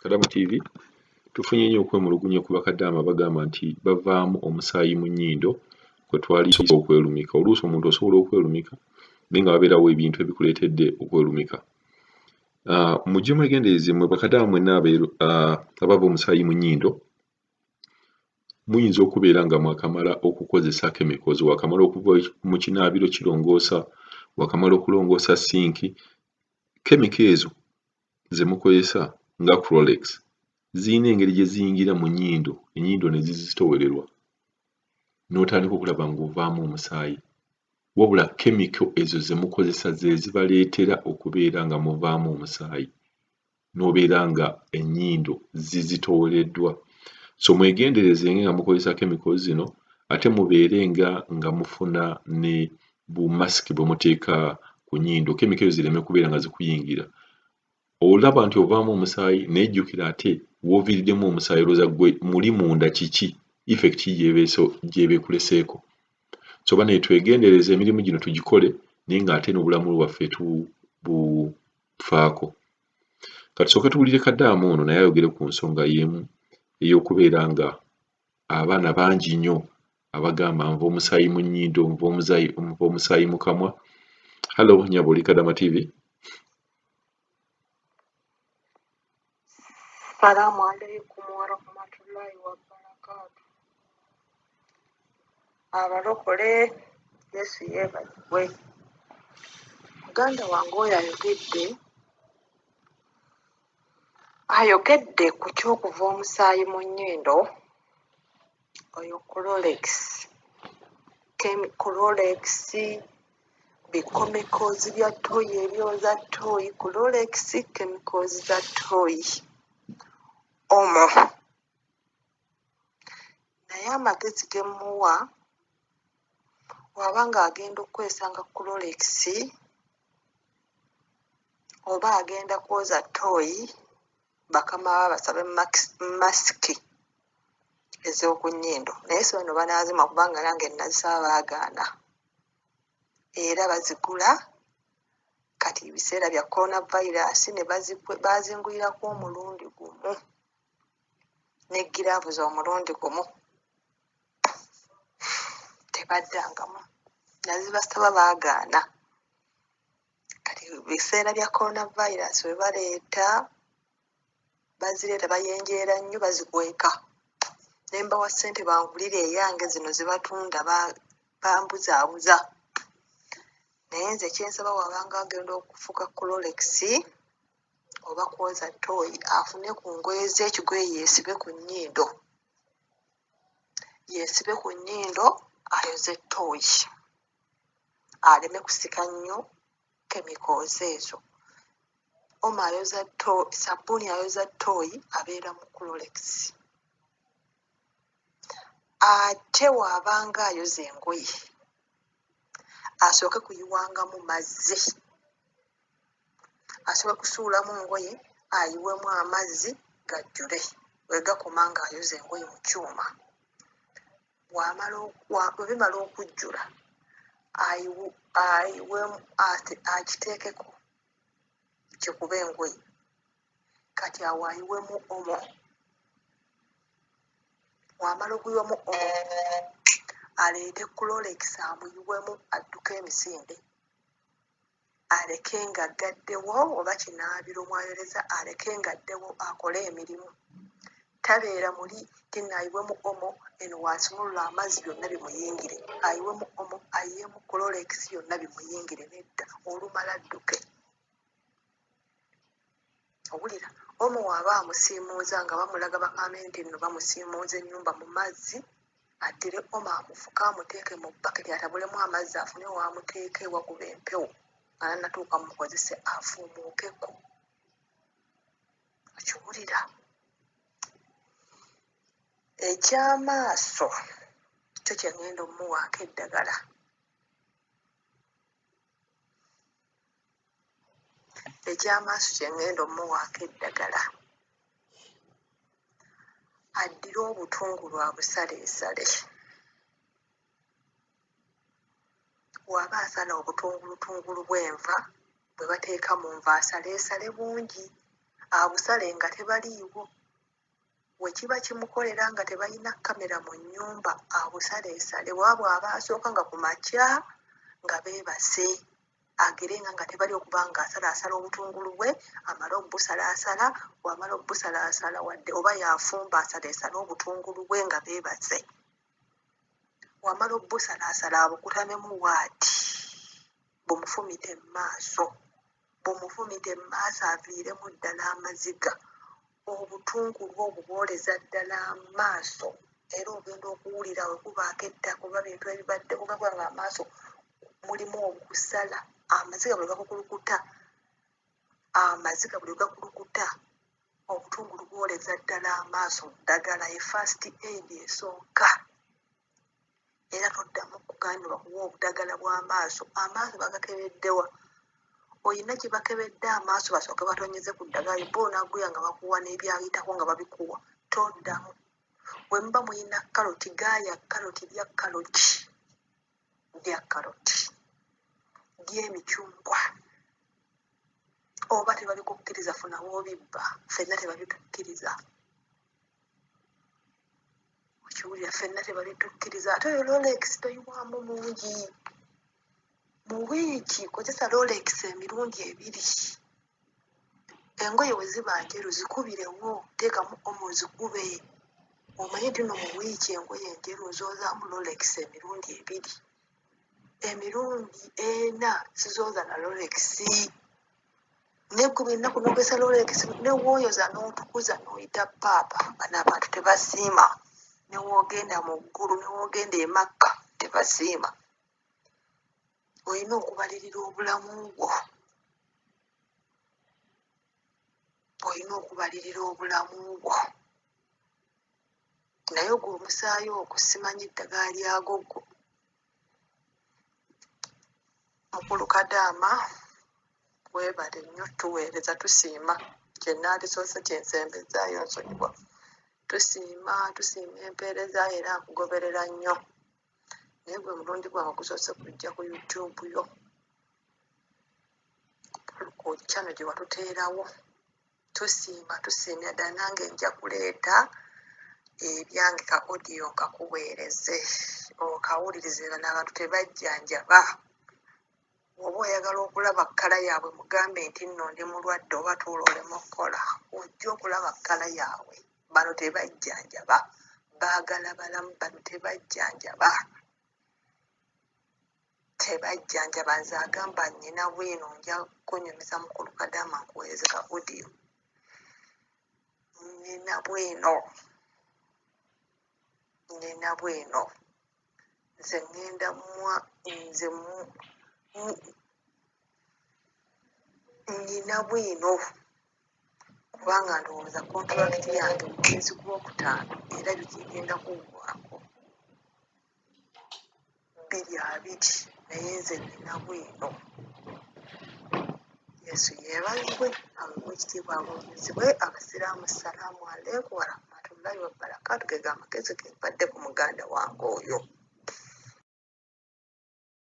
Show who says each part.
Speaker 1: Kadama TV, tufunye nnyo okwemulugunya ku bakadaama bagamba nti bavaamu omusaayi mu nnyindo kwe twali okwelumika. Oluusi omuntu osobola okwelumika naye nga wabeerawo ebintu ebikuleetedde okwelumika. Mujje mwegendereze mmwe bakadaama mwenna abava omusaayi mu nnyindo, muyinza okubeera nga mwakamala okukozesa chemicals, wakamala okuva mu kinaabiro kirongoosa, wakamala okulongoosa sinki, chemical ezo ze mukozesa nga Clorox zirina engeri gye ziyingira mu nnyindo, ennyindo ne zizitoowererwa n'otandika okulaba ng'ovaamu omusaayi. Wabula chemical ezo ze mukozesa ze zibaleetera okubeera nga muvaamu omusaayi n'obeera nga ennyindo zizitoowereddwa. So mwegendereze nga mukozesa chemicals zino, ate mubeere nga mufuna ne bu mask bwe muteeka ku nnyindo, chemical ezo zireme kubeera nga zikuyingira. Olaba nti ovaamu omusaayi naye jjukira ate w'oviiriddemu omusaayi olowooza ggwe muli munda kiki, effect ki gy'eba ekuleseeko. So bannaye twegendereze emirimu gino tugikole naye ng'ate n'obulamu bwaffe tubufaako. Kati tusooke tuwulire Kadaama ono naye ayogere ku nsonga y'emu ey'okubeera nga abaana bangi nnyo abagamba nva omusaayi mu nnyindo, nva omusaayi mu kamwa. Hello nnyabo, oli Kadama TV.
Speaker 2: Salaamu alaikum warahmatullahi wabarakaatu. Abalokole, Yesu yeebazibwe. Muganda wange oyo ayogedde ku ky'okuva omusaayi mu nnyindo, oyo Clorox, Clorox, bikomekoozi bya ttooyi ebyoza ttooyi, Clorox, chemicals za ttooyi omo. Naye amagezi ge mmuwa, bw'aba ng'agenda okukozesanga Clorox oba agenda kwoza ttooyi, bakama be basabe masiki ez'oku nnyindo. Naye si bano banaazima kubanga nange nazisaba baagaana. Era bazigula kati ebiseera bya coronavirus ne baazingulirako omulundi gumu ne giraavuzi omulundi gumu. Tebaddangamu. Nazibasaba baagaana. Kati ebiseera bya coronavirus bwe baleeta, bazireeta bayenjeera nnyo bazikweka. Ne mbawa ssente bangulire eyange zino ze batunda bambuzaabuza. Naye nze kye nsaba bw'abanga agenda okufuka Clorox oba kwoza ttooyi afune ku ngoye ze ekigoye yeesibe ku nnyindo. Yeesibe ku nnyindo ayoze ttooyi. Aleme kusika nnyo chemicals ezo. Omo ayoza sabbuuni ayoza ttooyi abeera mu Clorox. Ate bw'abanga ayoza engoye asooke kuyiwangamu mazzi, asooke kusuulamu ngoye ayiwemu amazzi gajjule, we gakoma ng'ayoza engoye mu kyuma. Bwe bimala okujjula ayiwemu akiteekeko kikube engoye, kati awo ayiwemu omo. Bw'amala okuyiwamu omo aleete Clorox amuyiwemu adduke emisinde, aleke ng'aggaddewo oba kinaabiro mw'ayoleza aleke ng'addewo akole emirimu. Tabeera muli nti nno ayiwemu omo eno w'asumulula amazzi byonna bimuyingire, ayiwemu omo ayiyeemu Clorox byonna bimuyingire, nedda, olumala adduke. Owulira omo bw'aba amusiimuuza nga bamulaga bagambe nti nno bamusiimuuza ennyumba mu mazzi, addire omo amufuke amuteeke mu bbaketi atabulemu amazzi afune w'amuteeka ewakuba empewo nga tannatuuka mmukozese afuumuukeko. Okiwulira? Eky'amaaso kyo kye ŋŋenda ommuwaako eddagala. Eky'amaaso kye ŋŋenda ommuwaako eddagala. Addire obutungulu abusaleesale. Bw'aba asala obutungulutungulu bw'enva bwe bateeka mu nva asaleesale bungi, Abusale nga tebaliiwo. We kiba kimukolera nga tebalina kkamera mu nnyumba, abusaleesale. Bw'aba bw'aba asooka nga ku makya nga beebase, agerenga nga tebali okuba nga asalaasala obutungulu bwe, amale obusalaasala, bw'amala obusalaasala wadde oba y'afumba asaleesale obutungulu bwe nga beebase. Bw'amala obusalaasala abukutamemu bw'ati, bumufumite mu maaso, bumufumite mu maaso aviiremu ddala amaziga. Obutungulu obwo bwoleza ddala amaaso era ogenda okuwulira we kubaako ettaka oba bintu ebibadde kuba nga amaaso mulimu okusala amaziga bwe gakukulukuta, amaziga bwe gakulukuta, obutungulu bwoleza ddala amaaso ddagala ye first aid esooka. Era toddamu kugamba bakuwa obudagala bw'amaaso. Amaaso bagakebedde wa? Olina gye bakebedde amaaso basooke batonyeze ku ddagala bo onaaguya nga bakuwa n'ebyayitako nga babikuwa. Toddamu. Bwe muba mulina kkaloti, gaaya kkaloti, lya kkaloti, lya kkaloti, lya emicungwa. Oba tebabikukkiriza funa w'obibba, ffenna tebabitukkiriza. Okiwulira, ffenna tebabitukkiriza. Ate oyo Rolex toyiwaamu mungi. Mu wiiki kozesa Rolex emirundi ebiri. Engoye bwe ziba njeru zikubirewo, teekamu omo ozikube. Omanye nti nno mu wiiki engoye enjeru nzoozaamu Rolex emirundi ebiri. Emirundi ena sizooza na Rolex. Naye gwe buli lunaku n'okozesa Rolex ne w'oyoza n'otukuza n'oyita paapa, bano abantu tebasiima. Ne w'ogenda mu ggulu ne w'ogenda e Makka tebasiima. Olina okubalirira obulamu bwo. Olina okubalirira obulamu bwo. Naye ogwo omusaayi ogwo simanyi ddagala lyagwo gwo. Mukulu Kadaama weebale nnyo tuweereza tusiima. Kye nnaalisoose kye nsembezzaayo nsonyiwa. Tusiima tusiima empeereza yo era nkugoberera nnyo. Naye gwe mulundi gwange ogusoose kujja ku YouTube yo ku channel gye watuteerawo. Tusiima tusiimira ddala nange nja kuleeta ebyange ka audio nkakuweereze okawulirize bano abantu tebajjanjaba. Bw'oba oyagala okulaba kkala yaabwe mugambe nti nno ndi mulwadde oba tuula oleme okukola ojja okulaba kkala yaabwe. Bano tebajjanjaba, baagala balamu, bano tebajjanjaba, tebajjanjaba. Nze agamba nnyina bwino nja kunyumiza mukulu Kadaama nkuweereze ka audio. Nnyina bwino, nnyina bwino. Nze ŋŋenda mwa nze nnyina bwino kubanga ndowooza kontulakiti yange mu mwezi gwokutaano era bigenda kuggwaako 2020 naye nze nnyina bwino. Yesu yeebazibwe, aweebwe ekitiibwa, agulumizibwe. Abasiraamu salaamu aleikum warahmatullahi wabarakatu. Ge amagezi ge mpadde ku muganda wange oyo.